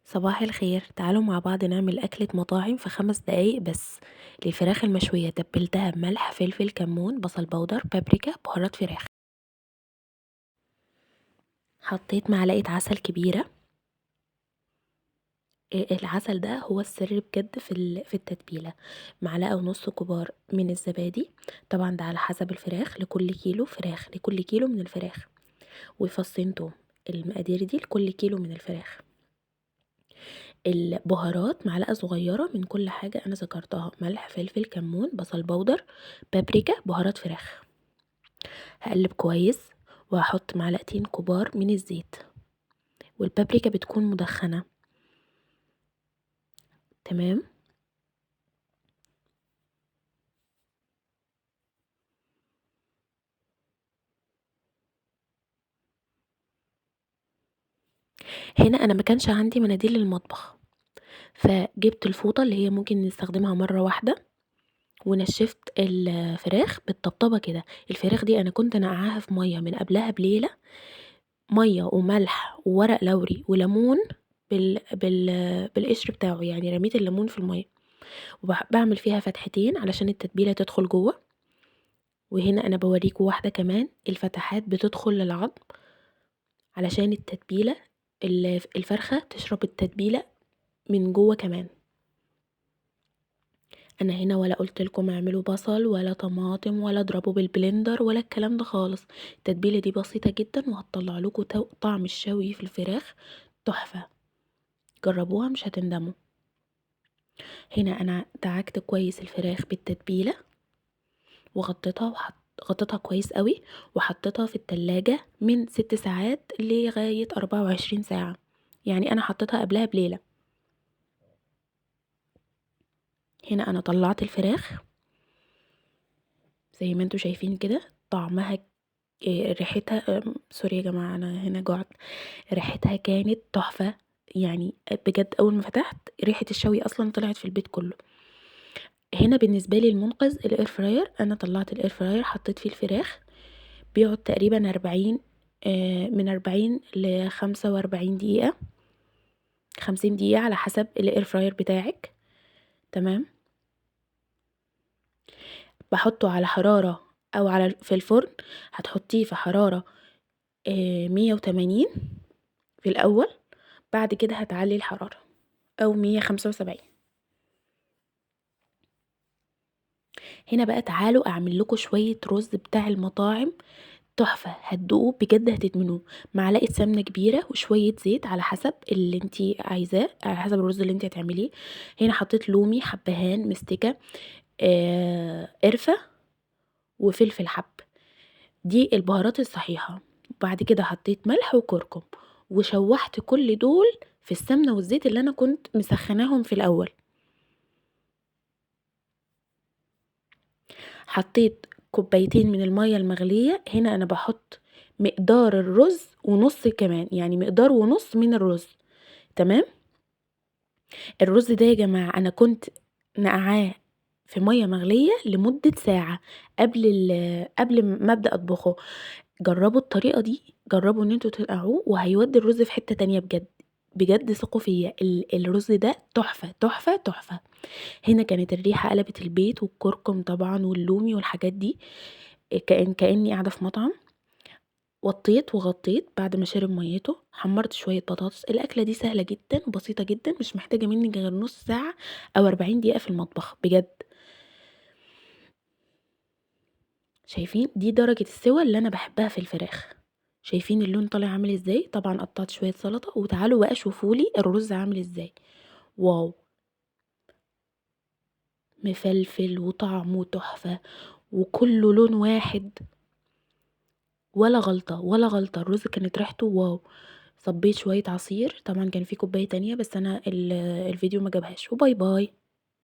صباح الخير. تعالوا مع بعض نعمل أكلة مطاعم في 5 دقايق بس. للفراخ المشوية تبلتها بملح، فلفل، كمون، بصل بودر، بابريكا، بهارات فراخ. حطيت معلقة عسل كبيرة. العسل ده هو السر بجد في التتبيلة. معلقة ونص كبار من الزبادي، طبعا ده على حسب الفراخ، لكل كيلو فراخ، لكل كيلو من الفراخ، وفصين توم. المقادير دي لكل كيلو من الفراخ. البهارات معلقة صغيرة من كل حاجة أنا ذكرتها، ملح، فلفل، كمون، بصل بودر، بابريكا، بهارات فراخ. هقلب كويس وهحط معلقتين كبار من الزيت، والبابريكا بتكون مدخنة. تمام. هنا أنا ما كانش عندي مناديل للمطبخ، فجبت الفوطة اللي هي ممكن نستخدمها مرة واحدة، ونشفت الفراخ بالطبطبة كده. الفراخ دي أنا كنت نقعاها في مية من قبلها بليلة، مية وملح وورق لوري وليمون بالقشر بتاعه، يعني رميت الليمون في المية، وبعمل فيها فتحتين علشان التتبيلة تدخل جوه. وهنا أنا بوريكم واحدة كمان، الفتحات بتدخل للعظم علشان التتبيلة الفرخة تشرب التتبيلة من جوه كمان. أنا هنا ولا قلت لكم اعملوا بصل ولا طماطم ولا اضربوا بال blender ولا الكلام ده خالص. التتبيلة دي بسيطة جدا وهتطلع لكم طعم الشوي في الفراخ تحفة، جربوها مش هتندموا. هنا أنا دعكت كويس الفراخ بالتتبيلة وغطيتها، غطيتها كويس قوي، وحطيتها في التلاجة من 6 ساعات لغاية 24 ساعة، يعني أنا حطيتها قبلها بليلة. هنا أنا طلعت الفراخ زي ما انتوا شايفين كده، طعمها ريحتها، سوري يا جماعة أنا هنا جعت، ريحتها كانت تحفة يعني بجد. أول ما فتحت ريحة الشوي أصلا طلعت في البيت كله. هنا بالنسبة لي المنقذ ال air fryer. أنا طلعت ال air fryer حطيت فيه الفراخ، بيقعد تقريبا 40، من 40 ل 45 دقيقة، 50 دقيقة على حسب ال air fryer بتاعك. تمام. بحطه على حرارة أو على في الفرن، هتحطيه في حرارة، 180 في الأول، بعد كده هتعلي الحرارة أو 175. هنا بقى تعالوا أعمل لكم شوية رز بتاع المطاعم تحفة، هتدوقوه بجد هتدمنوه. معلقة سمنة كبيرة وشوية زيت على حسب اللي انتي عايزاه، على حسب الرز اللي انتي هتعمليه. هنا حطيت لومي، حبهان، مستكة، قرفة وفلفل حب، دي البهارات الصحيحة. بعد كده حطيت ملح وكركم، وشوحت كل دول في السمنة والزيت اللي أنا كنت مسخناهم في الأول. حطيت كوبايتين من المية المغلية. هنا أنا بحط مقدار الرز ونص كمان، يعني مقدار ونص من الرز. تمام. الرز ده يا جماعة أنا كنت نقعاه في مية مغلية لمدة ساعة قبل ما أبدأ أطبخه. جربوا الطريقة دي، جربوا إن انتوا تنقعوه وهيودي الرز في حتة تانية بجد بجد، ثقوا فيا، الرز ده تحفة تحفة تحفة. هنا كانت الريحة قلبت البيت، والكركم طبعا واللومي والحاجات دي، كأني قاعدة في مطعم. وطيت وغطيت بعد ما شرب ميته. حمرت شوية بطاطس. الأكلة دي سهلة جدا وبسيطة جدا، مش محتاجة مني غير نص ساعة أو 40 دقيقة في المطبخ بجد. شايفين دي درجة السوى اللي أنا بحبها في الفراخ، شايفين اللون طالع عامل ازاي. طبعا قطعت شوية سلطة، وتعالوا بقى شوفولي الرز عامل ازاي. واو، مفلفل وطعمه تحفة وكله لون واحد، ولا غلطة ولا غلطة. الرز كانت ريحته wow. صبيت شوية عصير، طبعا كان في كوباية تانية بس أنا الفيديو ما جابهاش. و bye bye.